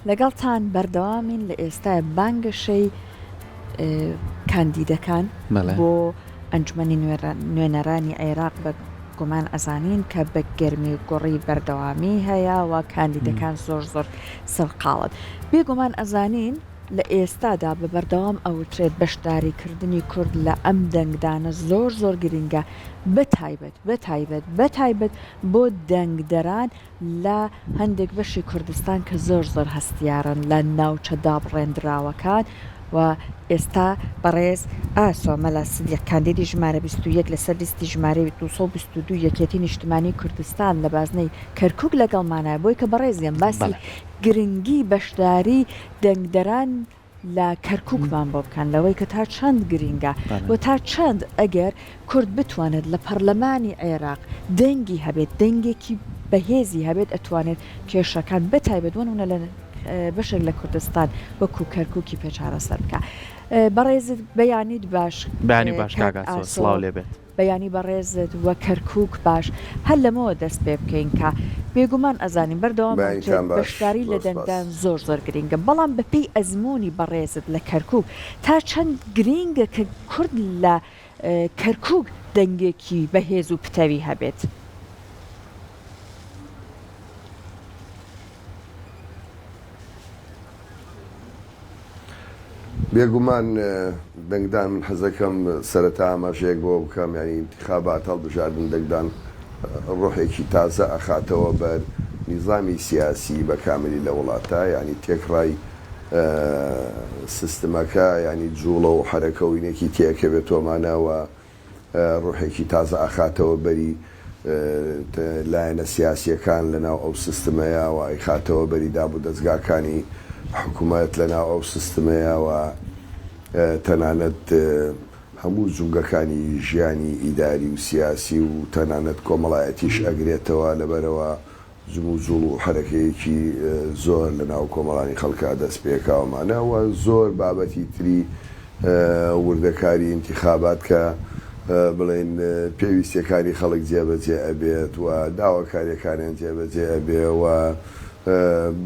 لەگەڵتان بەردەوامین لە ئێستا بانگەشەی کاندیدەکان بۆ ئەنجومەنی نوێنەرانی عێراق بە گومان ئەزانین کە بە گەرمی و گوڕی بەردەوامی هەیە و کاندیدەکان زۆر زۆر سەرقاڵن. بێگومان ئەزانین لە ئێستادا بە بەردەوام ئەوترێت بەشداری کردنی کورد لە ئەم دەنگدانە زۆر زۆر گرینگە بە تایبەت بە تایبەت بە تایبەت بۆ دەنگدەران لە هەندێک بەشی کوردستان کە زۆر زۆر هەستیارن لە ناوچە دابڕێندراوەکان و ئێستا بەڕێز ئاسۆ مەلا سدیق کاندیدی ژمارە 21 لەسەر لیستی ژمارەی 222 یەکێتی نیشتمانی کوردستان لە بازنەی کەرکوک لەگەڵمانە بۆی کە بەڕێزیان باسی گرنگی بەشداری دەنگدەران لە کەرکوکمان بۆ بکەن لەوەی کە تا چەند گرینگە و تا چەند ئەگەر کورد بتوانێت لە پەرلەمانی عێراق دەنگی هەبێت دەنگێکی بەهێزی هەبێت ئەتوانێت کێشەکان بە تایبەت بۆ نمونە لە بەشێک لە کوردستان وەکو کەرکوکی پێ چارەسەر بکا. بەڕێزت بەیانیت باش بەیانی باش کاک کاک ئاسۆ ئاسۆ. سڵاو لێ بێت. بەیانی بەڕێزت وە کەرکوک باش. هەر لەمەوە دەست پێ بکەین کە بێگومان ئەزانین بەردەوام ئەوترێت بەیانیتان باش بەشداری لە زۆر سپاس. دەنگدان زۆر زۆر گرینگە بەڵام بە پێی ئەزموونی بەڕێزت لە کەرکوک تا چەند گرینگە کە کورد لە کەرکوک دەنگێکی بەهێز و پتەوی هەبێت؟ بێگومان دەنگدان من حەزەکەم سەرەتا ئاماژەیەک بەوە بکەم یانی ئینتیخابات هەڵبژاردن دەنگدان ڕۆحێکی تازە ئەخاتەوە بەر نیزامی سیاسی بە کاملی لە وڵاتا یانی تێکڕای سیستمەکە یانی جوڵە و حەرەکە و اینێکی تێکەوێتۆمانە و ڕوحێکی تازە ئەخاتەوە بەری لایەنە سیاسییەکان لەناو ئەو سیستمەیا و ئەیخاتەوە بەری داب و دەزگاکانی حکومەت لەناو ئەو سیستمەیا و تەنانەت هەموو جومگەکانی ژیانی ئیداری و سیاسی و تەنانەت کۆمەڵایەتیش ئەگرێتەوە لەبەرئەوە جموجوڵ و حەرەکەیەکی زۆر لە ناو کۆمەڵانی خەڵکا دەست پێکاومانە و زۆر بابەتی تری وردەکاری ئینتیخابات کە بڵێین پێویستیەکانی خەڵک جێبەجێ ئەبێت و داواکاریەکانیان جێبەجێ ئەبێ و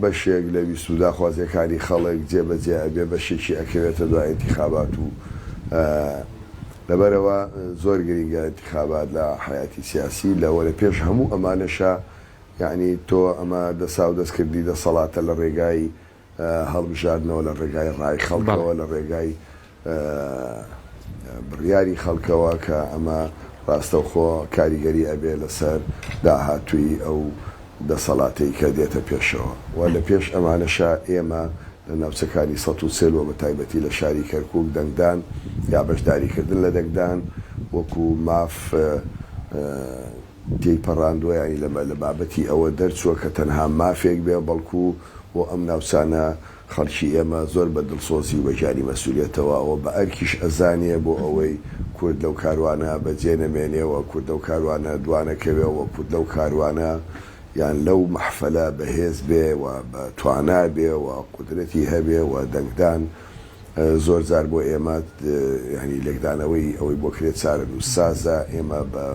بەشێک لە ویست و داخوازیەکانی خەڵک جێبەجێ ئەبێ بەشێکی ئەکەوێتە دوای ئینتیخابات و لەبەرئەوە زۆر گرینگە ئینتیخابات لە حەیاتی سیاسی لەوە لە پێش هەموو ئەمانەشا یەعنی تۆ ئەمە دەساو دەست کردی دەسەڵاتە لە ڕێگای هەڵبژاردنەوە لە ڕێگای ڕای خەڵکەوە لە ڕێگای بڕیاری خەڵکەوە کە ئەمە ڕاستەوخۆ کاریگەری ئەبێ لەسەر داهاتووی ئەو دەسەڵاتەی کە دێتە پێشەوە و لە پێش ئەمانەشا ئێمە لە ناوچەکانی 140 و بە تایبەتی لە شاری کەرکووک دەنگدان یا بەشداریکردن لە دەنگدان وەکوو ماف تێی پەڕاندووە یانی لە لە بابەتی ئەوە دەرچووە کە تەنها مافێک بێ بەڵکوو بۆ ئەم ناوچانە خەڵکی ئێمە زۆر بە دڵسۆزی و بە گیانی مەسولیەتەوە و بە ئەرکیش ئەزانێ بۆ ئەوەی کورد لەو کاروانە بە جێ نەمێنێ و کورد لەو کاروانە دوانەکەوێ و کورد لەو کاروانە یان لەو مەحفەلە بەهێز بێ و بە توانا بێ و قودرەتی هەبێ و دەنگدان زۆر جار بۆ ئێمە یانی لێکدانەوەی ئەوەی بۆ کرێ چارەنووسسازە ئێمە بە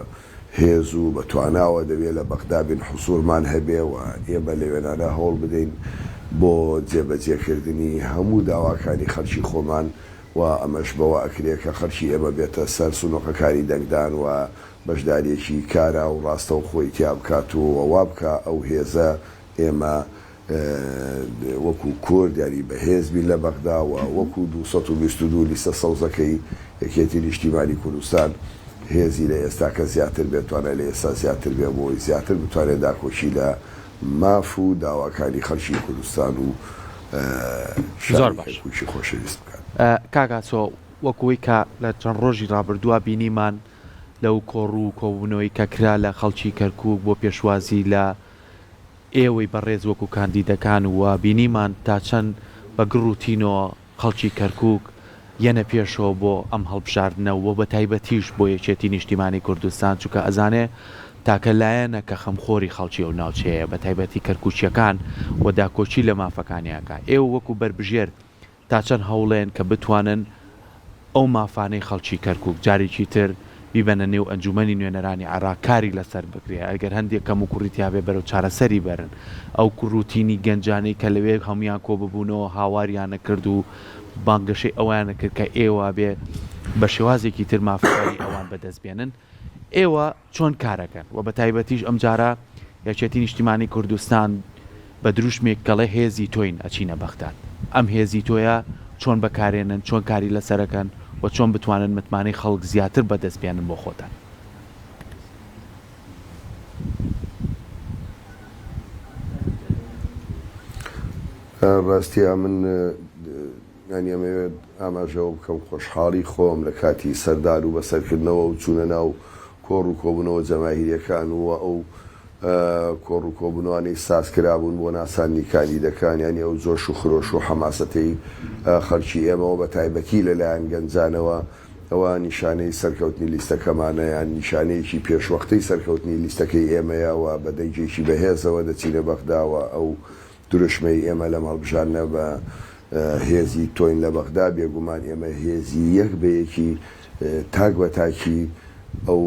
هێز و بە تواناوە دەبێ لە بەغدا بین حوزوورمان هەبێ و ئێمە لەوێنانە هەوڵ بدەین بۆ جێبەجێکردنی هەموو داواکانی خەڵکی خۆمان و ئەمەش بەوە ئەکرێ کە خەڵکی ئێمە بێتە سەر سنووقەکانی دەنگدان و بەشدارییەکی کارا و ڕاستەوخۆی تیا بکات و وا بکا ئەو هێزە ئێمە وەکو کورد یانی بەهێز بین لە بەغدا و وەکو 222 لیستە سەوزەکەی یەکێتی نیشتیمانی کوردستان هێزی لە ئێستاکە زیاتر بێت توانای لە ئێستا زیاتر بێ بۆ ئەوەی زیاتر بتوانێت داکۆکی لە ماف و داواکانی خەڵکی کوردستان و زۆر شاری باش. کەرکوکی خۆشەویست بکات. کاک ئاسۆ وەک ئەوەی کە لە چەند ڕۆژی ڕابردووە بینیمان لەو کۆڕ و کۆبوونەوەی کە کرا لە خەڵکی کەرکوک بۆ پێشوازی لە ئێوەی بەڕێز وەکو کاندیدەکان و بینیمان تا چەند بە گڕ و تینەوە خەڵکی کەرکوک یەنە پێشەوە بۆ ئەم هەڵبژاردنە و بە تایبەتیش بۆ یەکێتی نیشتیمانی کوردستان چونکە ئەزانێ تاکە لایەنە کە خەمخۆری خەڵکی ئەو ناوچەیە بە تایبەتی کەرکوکیەکان و داکۆکی لە مافەکانی ئەکا ئێوە وەکو بەربژێر تا چەند هەوڵێن کە بتوانن ئەو مافانەی خەڵکی کەرکوک جارێکی تر بیبەنە نێو ئەنجومەنی نوێنەرانی عێراق کاری لەسەر بکرێ ئەگەر هەندێک کەموکوڕی تیابێ بەرەو چارەسەری بەرن ئەو ڕوتینی گەنجانەی کە لەوێ هەموویان کۆببوونەوە هاواریان ئەکرد و بانگەشەی ئەوەیان ئەکرد کە ئێوە ئەبێ بە شێوازێکی تر مافەکانی ئەوان بەدەست بێنن ئێوە چۆن کارەکەن و بە تایبەتیش ئەمجارە یەکێتی نیشتیمانی کوردستان بە دروشمێک کەڵێ هێزی تۆین ئەچینە بەغداد ئەم هێزی تۆیە چۆن بەکارێنن چۆن کاری لەسەرەکەن و چۆن بتوانن متمانەی خەڵک زیاتر بەدەست بێنن بۆ خۆتان؟ ڕاستیە من یانی ئەمەوێت ئاماژە بەوە بکەم خۆشحاڵی خۆم لە کاتی سەردار و بەسەرکردنەوە و چوونە ناو کۆڕ و کۆبوونەوە جەماهیریەکان و ئەو کۆڕ و کۆبوونەوانەی ساز کرابوون بۆ ناساندنی کاندیدەکان یانی ئەو جۆش و خرۆش و حەماسەتەی خەڵکی ئێمەوە بە تایبەتی لە لایەن گەنجانەوە ئەوە نیشانەی سەرکەوتنی لیستەکەمانە یان نیشانەیەکی پێشوەختەی سەرکەوتنی لیستەکەی ئێمەیە و بە دەنگێکی بەهێزەوە دەچینە بەغدا و ئەو دروشمەی ئێمە لەم هەڵبژاردنە بە هێزی تۆین لە بەغدا، بێگومان ئێمە هێزی یەک بە یەکی تاک بە تاکی ئەو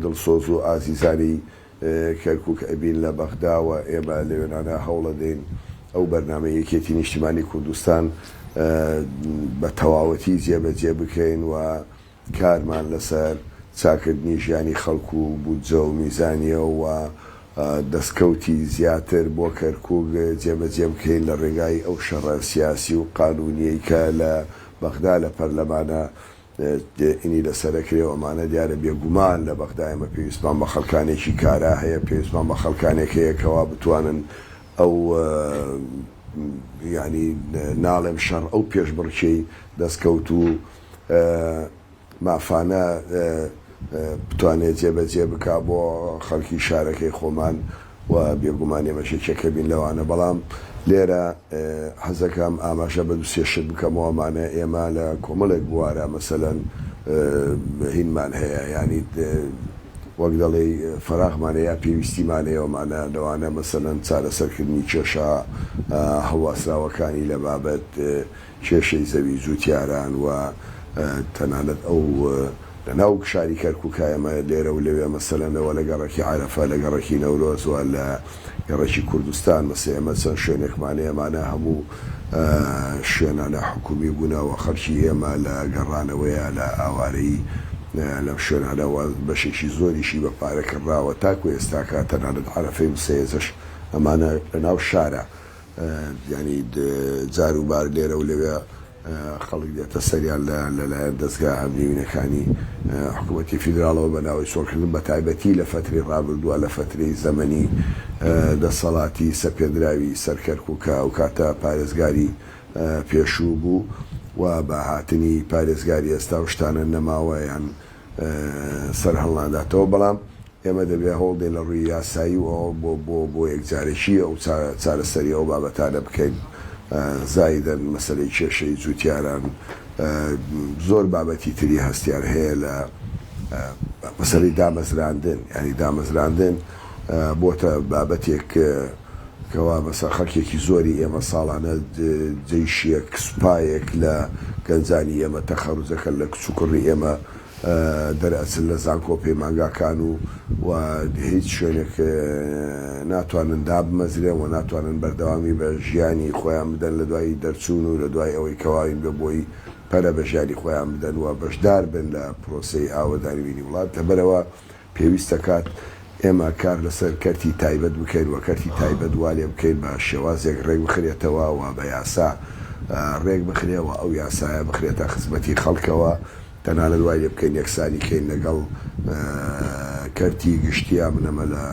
دڵسۆز و ئازیزانی کەرکوک ئەبین لە بەغدا و ئێمە لەوێنانە هەوڵەدەین ئەو بەرنامەی یەکێتی نیشتیمانی کوردستان بە تەواوەتی جێبەجێ بکەین و کارمان لەسەر چاکردنی ژیانی خەڵک و بودجە و میزانیە و دەستکەوتی زیاتر بۆ کەرکوک جێبەجێ بکەین لە ڕێگای ئەو شەڕە سیاسی و قانونیەی کە لە بەغدا لە پەرلەمانە ئینی لەسەر ئەکرێ و ئەمانە دیارە بێگومان لە بەغدا ئێمە پێویستمان بە خەڵکانێکی کارا هەیە پێویستمان بە خەڵکانێک هەیە کەوا بتوانن ئەو یانی ناڵێم شەڕ ئەو پێشبڕکێی دەستکەوت و مافانە بتوانێت جێبەجێ بکا بۆ خەڵکی شارەکەی خۆمان و بێگومان ئێمەش یەکێکە بین لەوانە بەڵام لێرە حەزەکەم ئاماژە بە دوو سێ شت بکەمەوە ئەمانە ئێمە لە کۆمەڵێک بوارە مەسەلەن هینمان هەیە یانی وەک دەڵێی فەراغمان هەیە یا پێویستیمان هەیە ئەمانە لەوانە مەسەلەن چارەسەرکردنی کێشە هەڵواسراوەکانی لە بابەت کێشەی زەوی جوتیاران و تەنانەت ئەو لە ناو شاری کەرکوکا ئێمە لێرە و لەوێ مەسەلەنەوە لە گەڕەکی عەرەفە لە گەڕەکی نەورۆز و لە گەڕەکی کوردستان مەسە ئێمە چەند شوێنێکمان هەیە ئەمانە هەموو شوێنانە حکومی بوونە و خەڵکی ئێمە لە گەڕانەوەیە لە ئاوارەیی لەم شوێنانە و بەشێکی زۆریشی بە پارە کڕراوە تاکو ئێستاکە تەنانەت عەرەفەی مسەیەجەش ئەمانە لە ناو شارە یانی جار و بار لێرە و لەوێ خەڵک دێتە سەریان لە لەلایەن دەزگا ئەمنیونەکانی حکوومەتی فیدراڵەوە بە ناوی چۆڵکردن بە تایبەتی لە فەترەی ڕابردووە لە فەترەی زەمەنی دەسەڵاتی سەپێندراوی سەر کەرکووک کە ئەو کاتە پارێزگاری پێشوو بوو و بە هاتنی پارێزگاری ئێستا و شتانە نەماوە یان سەرهەڵناداتەوە بەڵام ئێمە دەبێ هەوڵدەین لە ڕووی یاسایی و ئەوە بۆ بۆ بۆ یەکجارەکی ئەو چارەسەری ئەو بابەتانە بکەین زایدەن مەسەلەی کێشەی جووتیاران زۆر بابەتی تری هەستیار هەیە لە مەسەلەی دامەزراندن یانی دامەزراندن بۆتە بابەتێک کەوا مەسە خەڵکێکی زۆری ئێمە ساڵانە جەیشێک سوپایەک لە گەنجانی ئێمە تەخەروجەکەن لە کچ و کوڕی ئێمە دەرئەچن لە زانکۆ و پەیمانگاکان و و هیچ شوێنێک ناتوانن دابمەزرێن و ناتوانن بەردەوامی بە ژیانی خۆیان بدەن لە دوای دەرچوون و لە دوای ئەوەی کەواوین بێ بۆی پەرە بە ژیانی خۆیان بدەن و بەشدار بن لە پرۆسەی ئاوەدانوینی وڵات لەبەرئەوە پێویست دەکات ئێمە کار لەسەر کەرتی تایبەت بکەین و کەرتی تایبەت وا لێ بکەین بە شێوازێک ڕێک بخرێتەوە و بە یاسا ڕێک بخرێ و ئەو یاسایە بخرێتە خزمەتی خەڵکەوە تەنانەت وای لێ بکەین یەکسانی کەین لەگەڵ کەرتی گشتیا من ئەمە لە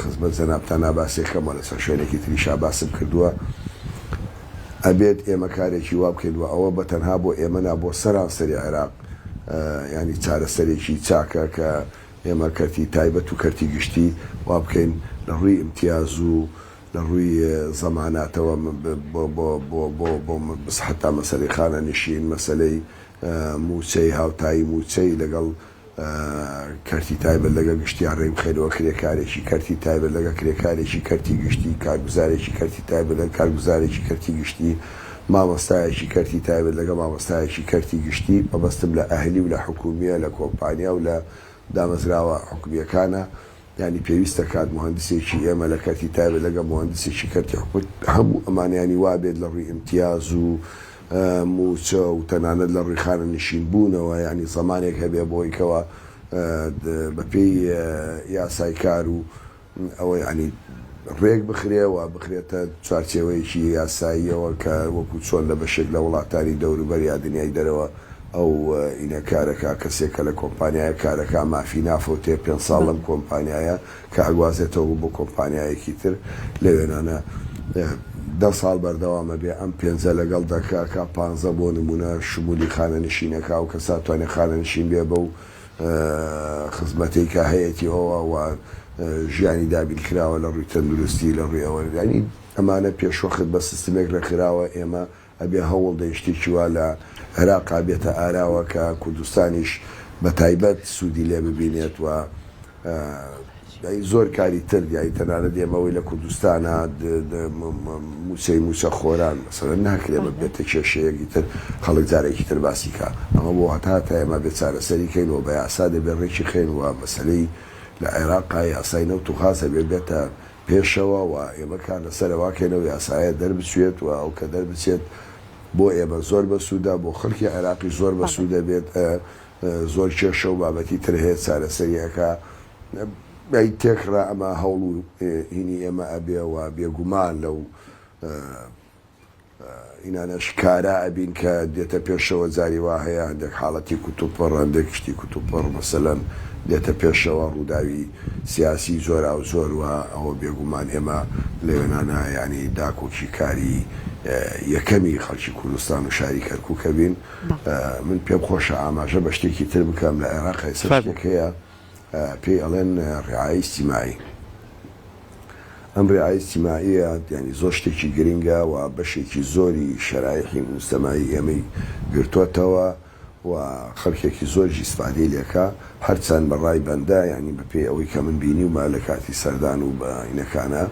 خزمەت جەنابتانا باسێکەم و لەسەر شوێنێکی تریشا باسم کردووە ئەبێت ئێمە کارێکی وا بکەین و ئەوە بە تەنها بۆ ئێمە نا بۆ سەرانسەری عێراق یانی چارەسەرێکی چاکە کە ئێمە کەرتی تایبەت و کەرتی گشتی وا بکەین لە ڕووی ئیمتیاز و لە ڕووی زەماناتەوە بۆ بۆ بۆ بۆ بۆ حەتا مەسەلەی خانەنشین مەسەلەی مووچەی هاوتایی مووچەی لەگەڵ کەرتی تایبەت لەگەڵ گشتیان رێکبخەینەوە، کرێکارێکی کەرتی تایبەت لەگەڵ کرێکارێکی کەرتی گشتی، کارگوزارێکی کەرتی تایبەت لەگەڵ کارگوزارێکی کەرتی گشتی. مامۆستایەکی کەرتی تایبەت لەگەڵ مامۆستایەکی کەرتی گشتی، مەبەستم لە ئەهلی و لە حکوومییە، لە کۆمپانیا و لە دامەزراوە حکومییەکانە، یانی پێویستە کات موهەندسێکی ئێمە لە کەرتی تایبەت لەگەڵ موهەندسێکی کەرتی حکومەت هەموو ئەمانە یانی وا بێت لە ڕووی ئیمتیاز و مووچە و تەنانەت لە ڕووی خانەنشین بوونەوە یانی زەمانێک هەبێ بۆی کەوا بە پێی یاسای کار و ئەوە یانی ڕێک بخرێ و بخرێتە چوارچێوەیەکی یاساییەوە کە وەکو چۆن لە بەشێک لە وڵاتانی دەوروبەر یا دنیای دەرەوە ئەو ئینە کارەکا کەسێک کە لە کۆمپانیایەک کارەکا مافی نافەوتێ پێنج ساڵ لەم کۆمپانیایە کە ئەگوازێتەوە بۆ کۆمپانیایەکی تر لە وێنانە دە ساڵ بەردەوام ئەبێ ئەم پێنجە لەگەڵ دەکا ئەکا پانزە بۆ نمونە شمولی خانەنشین ئەکا و کەسا توانێ خانەنشین بێ بەو خزمەتەی کە هەیەتی ئەوە و ژیانی دابین کراوە لە ڕووی تەندروستی لە ڕووی ئەوە یانی ئەمانە پێشوەخت بە سیستمێک ڕێکخراوە ئێمە ئەبێ هەوڵ دەین شتێکی وا لە عێراقا بێتە ئاراوە کە کوردستانیش بە تایبەت سوودی لێ ببینێت و زۆر کاری تر یانی تەنانەت ئێمە ئەوەی لە کوردستانا مووچەی مووچە خۆران مەسەلەن ناکرێ ببێتە کێشەیەک ئیتر خەڵک جارێکی تر باسی کا ئەمە بۆ هەتا هەتایە ئێمە بێ چارەسەری کەین و بە یاسا دەبێ ڕێکی خەین و مەسەلەی لە عێراقا یاسای نەوت و غاز ئەبێ بێتە پێشەوە و ئێمە کار لەسەر ئەوە کەین ئەو یاسایە دەربچێت و ئەو کە دەربچێت بۆ ئێمە زۆر بەسوودە بۆ خەڵکی عێراقیش زۆر بەسوودە بێت زۆر کێشە و بابەتی تر هەیە چارەسەری ئەکا ئەی تێکڕا ئەمە هەوڵ و هینی ئێمە ئەبێ و بێگومان لەو ئینانەش کارا ئەبین کە دێتە پێشەوە جاری وا هەیە هەندێک حاڵەتی کوتوپڕ هەندێک شتی کوتوپڕ مەسەلەن دێتە پێشەوە ڕووداوی سیاسی جۆراوجۆر و ئەوە بێگومان ئێمە لەوێنانە یانی داکۆکی کاری یەکەمی خەڵکی کوردستان و شاری کەرکوک ئەبین من پێم خۆشە ئاماژە بە شتێکی تر بکەم لە عێراق ئێستا شتێک هەیە پێی ئەڵێن ڕعایە ئیجتیماعی ئەم ڕعایە ئیجتیماعیە یانی زۆر شتێکی گرنگە و بەشێکی زۆری شەرایحی موجتەمەعی ئێمەی گرتۆتەوە و خەڵکێکی زۆریش ئیسفادەی لێکا هەرچەند بە ڕای بەندە یانی بە پێی ئەوەی کە من بینیومە لە کاتی سەردان و بە اینەکانا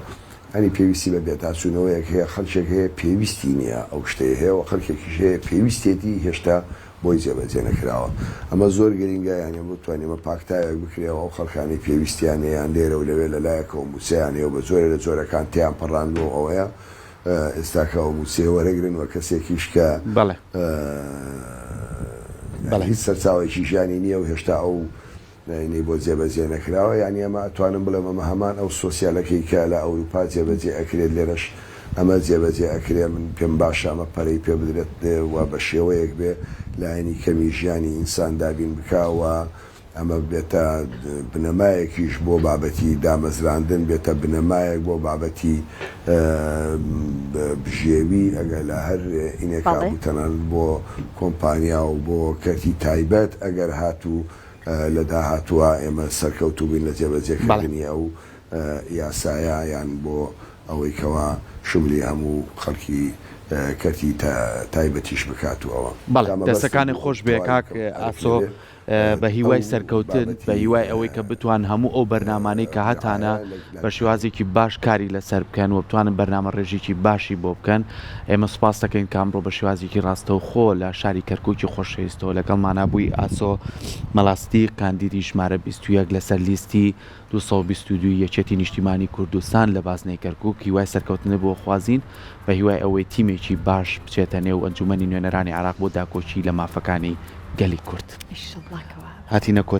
یانی پێویستی بە بێتاچوونەوەیەک هەیە خەڵکێک هەیە پێویستی نییە ئەو شتەی هەیە و خەڵکێکیش هەیە پێویستێتی هێشتا بۆی جێبەجێ نەکراوە ئەمە زۆر گرینگە یانی بتوانین ئەمە پاکتاوێک بکرێ و ئەو خەڵکانەی پێویستیان هەیە یان لێرە و لەوێ لە لایەکەوە مووچەیان هەیە و بە جۆرێ لە جۆرەکان تێیان پەڕاندووە و ئەوەیە ئێستاکە ئەو مووچەیە وەرەگرن و کەسێکیش کە بەڵێ یانی هیچ سەرچاوەیەکی ژیانی نییە و هێشتا ئەو نەی بۆ جێبەجێ نەکراوە یانی ئەمە ئەتوانم بڵێم ئەمە هەمان ئەو سۆسیالەکەی کە لە ئەوروپا جێبەجێ ئەکرێت لێرەش ئەمە جێبەجێ ئەکرێ من پێم باشە ئەمە پەرەی پێ بدرێت و بە شێوەیەک بێ لایەنی کەمی ژیانی ئینسان دابین بکا و ئەمە ببێتە بنەمایەکیش بۆ بابەتی دامەزراندن بێتە بنەمایەک بۆ بابەتی بژێوی ئەگەر لە هەر ئینێکا بوو تەنانەت بۆ کۆمپانیا و بۆ کەرتی تایبەت ئەگەر هاتوو لە داهاتووا ئێمە سەرکەوتوو بین لە جێبەجێکردنی ئەو یاسایە یان بۆ ئەوەی کەوا شملی هەموو خەڵکی کەرتی تایبەتیش بکات و ئەوە بەڵێ دەستەکانت خۆش بێ کاک ئاسۆ بە هیوای سەرکەوتن بە هیوای ئەوەی کە بتوان هەموو ئەو بەرنامانەی کە هەتانە بە شێوازێکی باش کاری لەسەر بکەن و بتوانن بەرنامە ڕێژیکی باشی بۆ بکەن ئێمە سوپاس دەکەین کە ئەمڕۆ بە شێوازێکی ڕاستەوخۆ لە شاری کەرکوکی خۆشەویستەوە لەگەڵمانا بووی ئاسۆ مەلا سدیق کاندیدی ژمارە 21 لەسەر لیستی 222 یەکێتی نیشتیمانی کوردستان لە بازنەی کەرکوک هیوای سەرکەوتنت بۆ خوازین بە هیوای ئەوەی تیمێکی باش بچێتە نێو ئەنجومەنی نوێنەرانی عێراق بۆ داکۆکی لە مافەکانی گەلی کورد. ئیشەڵا کە وا بێت. هاتینە کۆتا.